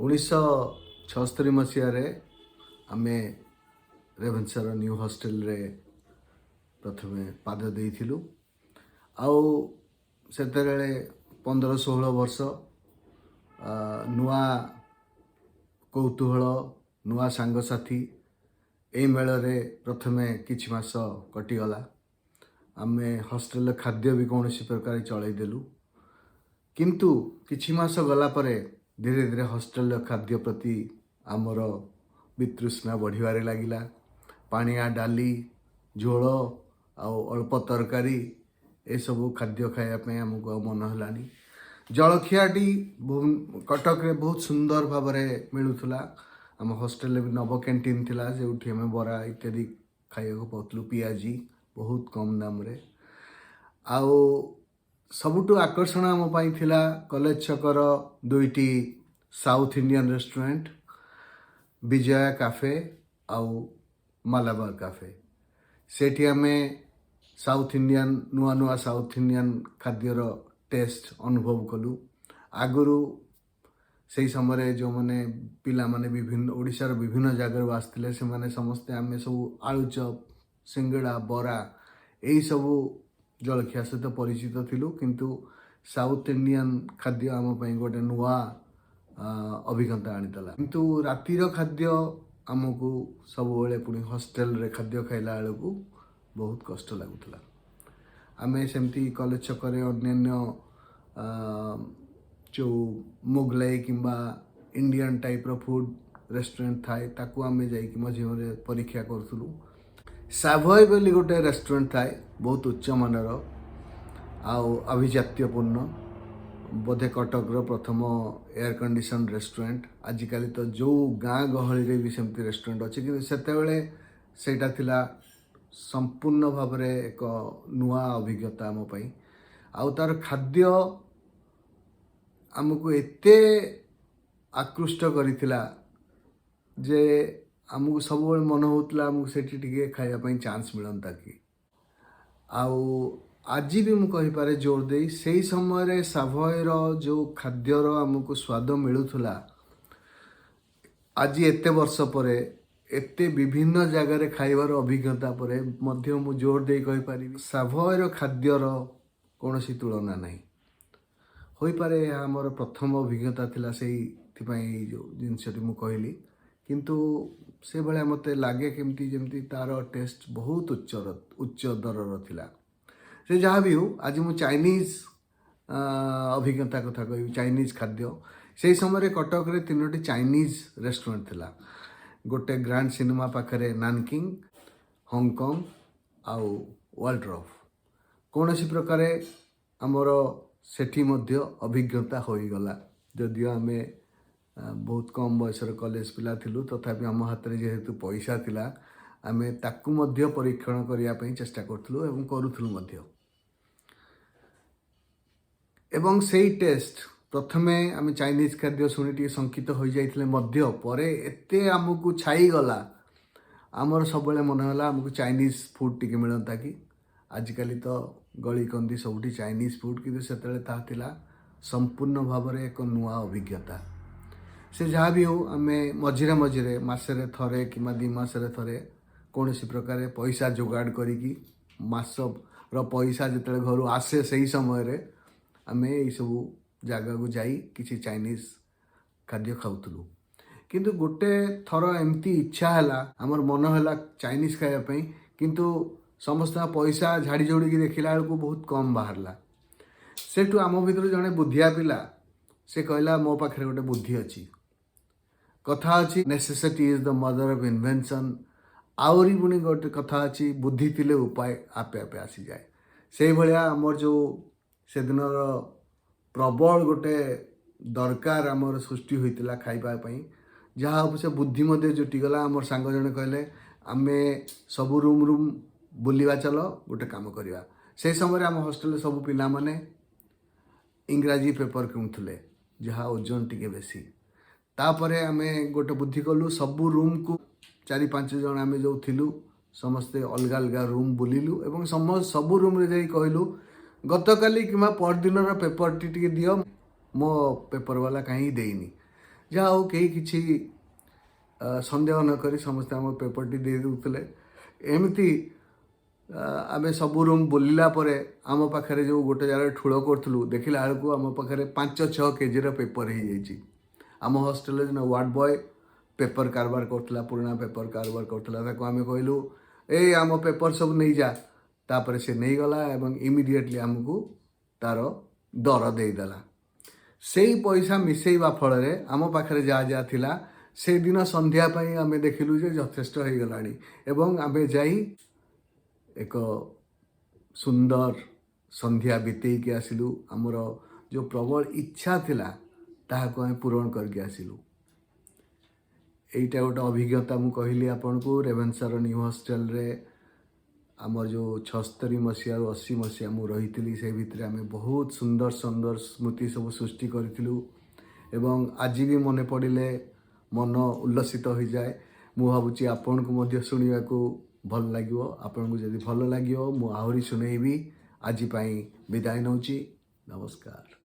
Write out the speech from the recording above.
1976 ମସିହାରେ ଆମେ ରେଭେନ୍ସାର ନ୍ୟୁ ହଷ୍ଟେଲରେ ପ୍ରଥମେ ପାଦ ଦେଇଥିଲୁ। ଆଉ ସେତେବେଳେ 15-16 ବର୍ଷ, ନୂଆ କୌତୂହଳ, ନୂଆ ସାଙ୍ଗସାଥି, ଏଇ ମେଳରେ ପ୍ରଥମେ କିଛି ମାସ କଟିଗଲା। ଆମେ ହଷ୍ଟେଲର ଖାଦ୍ୟ ବି କୌଣସି ପ୍ରକାର ଚଳେଇ ଦେଲୁ। କିନ୍ତୁ କିଛି ମାସ ଗଲା ପରେ ଧୀରେ ଧୀରେ ହଷ୍ଟେଲର ଖାଦ୍ୟ ପ୍ରତି ଆମର ବିତୃଷ୍ଣା ବଢ଼ିବାରେ ଲାଗିଲା। ପାଣିଆ ଡାଲି, ଝୋଳ ଆଉ ଅଳ୍ପ ତରକାରୀ, ଏସବୁ ଖାଦ୍ୟ ଖାଇବା ପାଇଁ ଆମକୁ ଆଉ ମନ ହେଲାନି। ଜଳଖିଆଟି କଟକରେ ବହୁତ ସୁନ୍ଦର ଭାବରେ ମିଳୁଥିଲା। ଆମ ହଷ୍ଟେଲରେ ବି ନବ କ୍ୟାଣ୍ଟିନ୍ ଥିଲା, ଯେଉଁଠି ଆମେ ବରା ଇତ୍ୟାଦି ଖାଇବାକୁ ପାଉଥିଲୁ, ପିଆଜି ବହୁତ କମ୍ ଦାମରେ। ଆଉ ସବୁଠୁ ଆକର୍ଷଣ ଆମ ପାଇଁ ଥିଲା କଲେଜ ଛକର ଦୁଇଟି south Indian restaurant, Vijaya cafe ଆଉ ମାଲାବାର କାଫେ। ସେଠି ଆମେ ସାଉଥ୍ ଇଣ୍ଡିଆନ୍, ନୂଆ ନୂଆ ସାଉଥ୍ ଇଣ୍ଡିଆନ୍ ଖାଦ୍ୟର ଟେଷ୍ଟ ଅନୁଭବ କଲୁ। ଆଗରୁ ସେଇ ସମୟରେ ଯେଉଁମାନେ ପିଲାମାନେ ବିଭିନ୍ନ ଓଡ଼ିଶାର ବିଭିନ୍ନ ଜାଗାରୁ ଆସିଥିଲେ, ସେମାନେ ସମସ୍ତେ, ଆମେ ସବୁ ଆଳୁଚପ, ସିଙ୍ଗଡ଼ା, ବରା, ଏଇସବୁ ଜଳଖିଆ ସହିତ ପରିଚିତ ଥିଲୁ। କିନ୍ତୁ ସାଉଥ୍ ଇଣ୍ଡିଆନ୍ ଖାଦ୍ୟ ଆମ ପାଇଁ ଗୋଟେ ନୂଆ ଅଭିଜ୍ଞତା ଆଣିଦେଲା। କିନ୍ତୁ ରାତିର ଖାଦ୍ୟ ଆମକୁ ସବୁବେଳେ ପୁଣି ହଷ୍ଟେଲରେ ଖାଦ୍ୟ ଖାଇଲା ବେଳକୁ ବହୁତ କଷ୍ଟ ଲାଗୁଥିଲା। ଆମେ ସେମିତି କଲେଜ ଛକରେ ଅନ୍ୟାନ୍ୟ ଯେଉଁ ମୋଗଲାଇ କିମ୍ବା ଇଣ୍ଡିଆନ୍ ଟାଇପ୍ର ଫୁଡ଼୍ ରେଷ୍ଟୁରାଣ୍ଟ ଥାଏ, ତାକୁ ଆମେ ଯାଇକି ମଝିରେ ମଝିରେ ପରୀକ୍ଷା କରୁଥିଲୁ। ସାଭୟ ବୋଲି ଗୋଟେ ରେଷ୍ଟୁରାଣ୍ଟ ଥାଏ, ବହୁତ ଉଚ୍ଚମାନର ଆଉ ଆଭିଜାତ୍ୟପୂର୍ଣ୍ଣ, ବୋଧେ କଟକର ପ୍ରଥମ ଏୟାର କଣ୍ଡିସନ୍ ରେଷ୍ଟୁରାଣ୍ଟ। ଆଜିକାଲି ତ ଯେଉଁ ଗାଁ ଗହଳିରେ ବି ସେମିତି ରେଷ୍ଟୁରାଣ୍ଟ ଅଛି, କିନ୍ତୁ ସେତେବେଳେ ସେଇଟା ଥିଲା ସମ୍ପୂର୍ଣ୍ଣ ଭାବରେ ଏକ ନୂଆ ଅଭିଜ୍ଞତା ଆମ ପାଇଁ। ଆଉ ତାର ଖାଦ୍ୟ ଆମକୁ ଏତେ ଆକୃଷ୍ଟ କରିଥିଲା ଯେ ଆମକୁ ସବୁବେଳେ ମନ ହେଉଥିଲା, ଆମକୁ ସେଠି ଟିକେ ଖାଇବା ପାଇଁ ଚାନ୍ସ ମିଳନ୍ତା କି। ଆଉ ଆଜି ବି ମୁଁ କହିପାରେ ଜୋର ଦେଇ, ସେଇ ସମୟରେ ସାଭୟର ଯେଉଁ ଖାଦ୍ୟର ଆମକୁ ସ୍ୱାଦ ମିଳୁଥିଲା, ଆଜି ଏତେ ବର୍ଷ ପରେ, ଏତେ ବିଭିନ୍ନ ଜାଗାରେ ଖାଇବାର ଅଭିଜ୍ଞତା ପରେ ମଧ୍ୟ ମୁଁ ଜୋର ଦେଇ କହିପାରିବି, ସାଭୟର ଖାଦ୍ୟର କୌଣସି ତୁଳନା ନାହିଁ। ହୋଇପାରେ ଏହା ଆମର ପ୍ରଥମ ଅଭିଜ୍ଞତା ଥିଲା, ସେଇଥିପାଇଁ ଏଇ ଯେଉଁ ଜିନିଷଟି ମୁଁ କହିଲି। କିନ୍ତୁ ସେଭଳିଆ ମୋତେ ଲାଗେ କେମିତି ଯେମିତି ତାର ଟେଷ୍ଟ ବହୁତ ଉଚ୍ଚ ଦରର ଥିଲା। ସେ ଯାହା ବି ହଉ, ଆଜି ମୁଁ ଚାଇନିଜ୍ ଅଭିଜ୍ଞତା କଥା କହିବି, ଚାଇନିଜ୍ ଖାଦ୍ୟ। ସେଇ ସମୟରେ କଟକରେ ତିନୋଟି ଚାଇନିଜ୍ ରେଷ୍ଟୁରାଣ୍ଟ ଥିଲା। ଗୋଟେ ଗ୍ରାଣ୍ଡ ସିନେମା ପାଖରେ ନାନକିଂ, ହଂକଂ ଆଉ ୱାର୍ଲଡରଫ୍। କୌଣସି ପ୍ରକାରେ ଆମର ସେଠି ମଧ୍ୟ ଅଭିଜ୍ଞତା ହୋଇଗଲା। ଯଦିଓ ଆମେ ବହୁତ କମ୍ ବୟସର କଲେଜ ପିଲା ଥିଲୁ, ତଥାପି ଆମ ହାତରେ ଯେହେତୁ ପଇସା ଥିଲା, ଆମେ ତାକୁ ମଧ୍ୟ ପରୀକ୍ଷଣ କରିବା ପାଇଁ ଚେଷ୍ଟା କରୁଥିଲୁ ଏବଂ କରୁଥିଲୁ ମଧ୍ୟ। ଏବଂ ସେଇ ଟେଷ୍ଟ, ପ୍ରଥମେ ଆମେ ଚାଇନିଜ୍ ଖାଦ୍ୟ ଶୁଣି ଟିକେ ଶଙ୍କିତ ହୋଇଯାଇଥିଲେ ମଧ୍ୟ ପରେ ଏତେ ଆମକୁ ଛାଇଗଲା, ଆମର ସବୁବେଳେ ମନେ ହେଲା ଆମକୁ ଚାଇନିଜ୍ ଫୁଡ଼୍ ଟିକେ ମିଳନ୍ତା କି। ଆଜିକାଲି ତ ଗଳି କନ୍ଦି ସବୁଠି ଚାଇନିଜ୍ ଫୁଡ଼୍, କିନ୍ତୁ ସେତେବେଳେ ତାହା ଥିଲା ସମ୍ପୂର୍ଣ୍ଣ ଭାବରେ ଏକ ନୂଆ ଅଭିଜ୍ଞତା। ସେ ଯାହା ବି ହଉ, ଆମେ ମଝିରେ ମଝିରେ, ମାସରେ ଥରେ କିମ୍ବା 2 ମାସରେ ଥରେ, କୌଣସି ପ୍ରକାରେ ପଇସା ଯୋଗାଡ଼ କରିକି, ମାସର ପଇସା ଯେତେବେଳେ ଘରୁ ଆସେ, ସେଇ ସମୟରେ ଆମେ ଏଇସବୁ ଜାଗାକୁ ଯାଇ କିଛି ଚାଇନିଜ୍ ଖାଦ୍ୟ ଖାଉଥିଲୁ। କିନ୍ତୁ ଗୋଟେ ଥର ଏମିତି ଇଚ୍ଛା ହେଲା, ଆମର ମନ ହେଲା ଚାଇନିଜ୍ ଖାଇବା ପାଇଁ, କିନ୍ତୁ ସମସ୍ତଙ୍କ ପଇସା ଝାଡ଼ି ଝୁଡ଼ିକି ଦେଖିଲା ବେଳକୁ ବହୁତ କମ୍ ବାହାରିଲା। ସେଠୁ ଆମ ଭିତରୁ ଜଣେ ବୁଦ୍ଧିଆ ପିଲା, ସେ କହିଲା, "ମୋ ପାଖରେ ଗୋଟେ ବୁଦ୍ଧି ଅଛି।" କଥା ଅଛି, "Necessity is the mother of invention." ଆହୁରି ପୁଣି ଗୋଟେ କଥା ଅଛି, ବୁଦ୍ଧି ଥିଲେ ଉପାୟ ଆପେ ଆପେ ଆସିଯାଏ। ସେଇଭଳିଆ ଆମର ଯେଉଁ ସେଦିନର ପ୍ରବଳ ଗୋଟେ ଦରକାର ଆମର ସୃଷ୍ଟି ହୋଇଥିଲା ଖାଇବା ପାଇଁ, ଯାହା ସେ ବୁଦ୍ଧି ମଧ୍ୟ ଜୁଟିଗଲା। ଆମର ସାଙ୍ଗ ଜଣେ କହିଲେ, "ଆମେ ସବୁ ରୁମ୍ ରୁମ୍ ବୁଲିବା, ଚାଲ ଗୋଟେ କାମ କରିବା।" ସେଇ ସମୟରେ ଆମ ହଷ୍ଟେଲରେ ସବୁ ପିଲାମାନେ ଇଂରାଜୀ ପେପର କିଣୁଥିଲେ, ଯାହା ଓଜନ ଟିକେ ବେଶୀ। ତାପରେ ଆମେ ଗୋଟେ ବୁଦ୍ଧି କଲୁ, ସବୁ ରୁମ୍କୁ ଚାରି ପାଞ୍ଚ ଜଣ ଆମେ ଯେଉଁ ଥିଲୁ, ସମସ୍ତେ ଅଲଗା ଅଲଗା ରୁମ୍ ବୁଲିଲୁ ଏବଂ ସବୁ ରୁମ୍ରେ ଯାଇ କହିଲୁ, "ଗତକାଲି କିମ୍ବା ପରଦିନର ପେପରଟି ଟିକେ ଦିଅ, ମୋ ପେପର ବାଲା କାହିଁକି ଦେଇନି।" ଯାହା ହଉ, କେହି କିଛି ସନ୍ଦେହ ନ କରି ସମସ୍ତେ ଆମ ପେପରଟି ଦେଇ ଦେଉଥିଲେ। ଏମିତି ଆମେ ସବୁ ରୁମ୍ ବୁଲିଲା ପରେ ଆମ ପାଖରେ ଯେଉଁ ଗୋଟେ ଜାଗାରେ ଠୁଳ କରୁଥିଲୁ, ଦେଖିଲା ବେଳକୁ ଆମ ପାଖରେ 5-6 କେଜିର ପେପର ହେଇଯାଇଛି। ଆମ ହଷ୍ଟେଲରେ ଜଣେ ୱାର୍ଡ଼ ବୟ ପେପର କାରବାର କରୁଥିଲା, ପୁରୁଣା ପେପର କାରବାର କରୁଥିଲା। ତାକୁ ଆମେ କହିଲୁ, "ଏଇ, ଆମ ପେପର ସବୁ ନେଇଯା।" ତାପରେ ସେ ନେଇଗଲା ଏବଂ ଇମିଡ଼ିଏଟଲି ଆମକୁ ତାର ଦର ଦେଇଦେଲା। ସେଇ ପଇସା ମିଶେଇବା ଫଳରେ ଆମ ପାଖରେ ଯାହା ଯାହା ଥିଲା, ସେଦିନ ସନ୍ଧ୍ୟା ପାଇଁ ଆମେ ଦେଖିଲୁ ଯେ ଯଥେଷ୍ଟ ହେଇଗଲାଣି ଏବଂ ଆମେ ଯାଇ ଏକ ସୁନ୍ଦର ସନ୍ଧ୍ୟା ବିତେଇକି ଆସିଲୁ। ଆମର ଯେଉଁ ପ୍ରବଳ ଇଚ୍ଛା ଥିଲା, ତାହାକୁ ଆମେ ପୂରଣ କରିକି ଆସିଲୁ। ଏଇଟା ଗୋଟେ ଅଭିଜ୍ଞତା ମୁଁ କହିଲି ଆପଣଙ୍କୁ। ରେଭେନ୍ସାର ନ୍ୟୁ ହଷ୍ଟେଲରେ ଆମର ଯେଉଁ 76 ମସିହାରୁ 80 ମସିହା ମୁଁ ରହିଥିଲି, ସେ ଭିତରେ ଆମେ ବହୁତ ସୁନ୍ଦର ସୁନ୍ଦର ସ୍ମୃତି ସବୁ ସୃଷ୍ଟି କରିଥିଲୁ ଏବଂ ଆଜି ବି ମନେ ପଡ଼ିଲେ ମନ ଉଲ୍ଲସିତ ହୋଇଯାଏ। ମୁଁ ଭାବୁଛି ଆପଣଙ୍କୁ ମଧ୍ୟ ଶୁଣିବାକୁ ଭଲ ଲାଗିବ। ଆପଣଙ୍କୁ ଯଦି ଭଲ ଲାଗିବ, ମୁଁ ଆହୁରି ଶୁଣେଇବି। ଆଜି ପାଇଁ ବିଦାୟ ନେଉଛି। ନମସ୍କାର।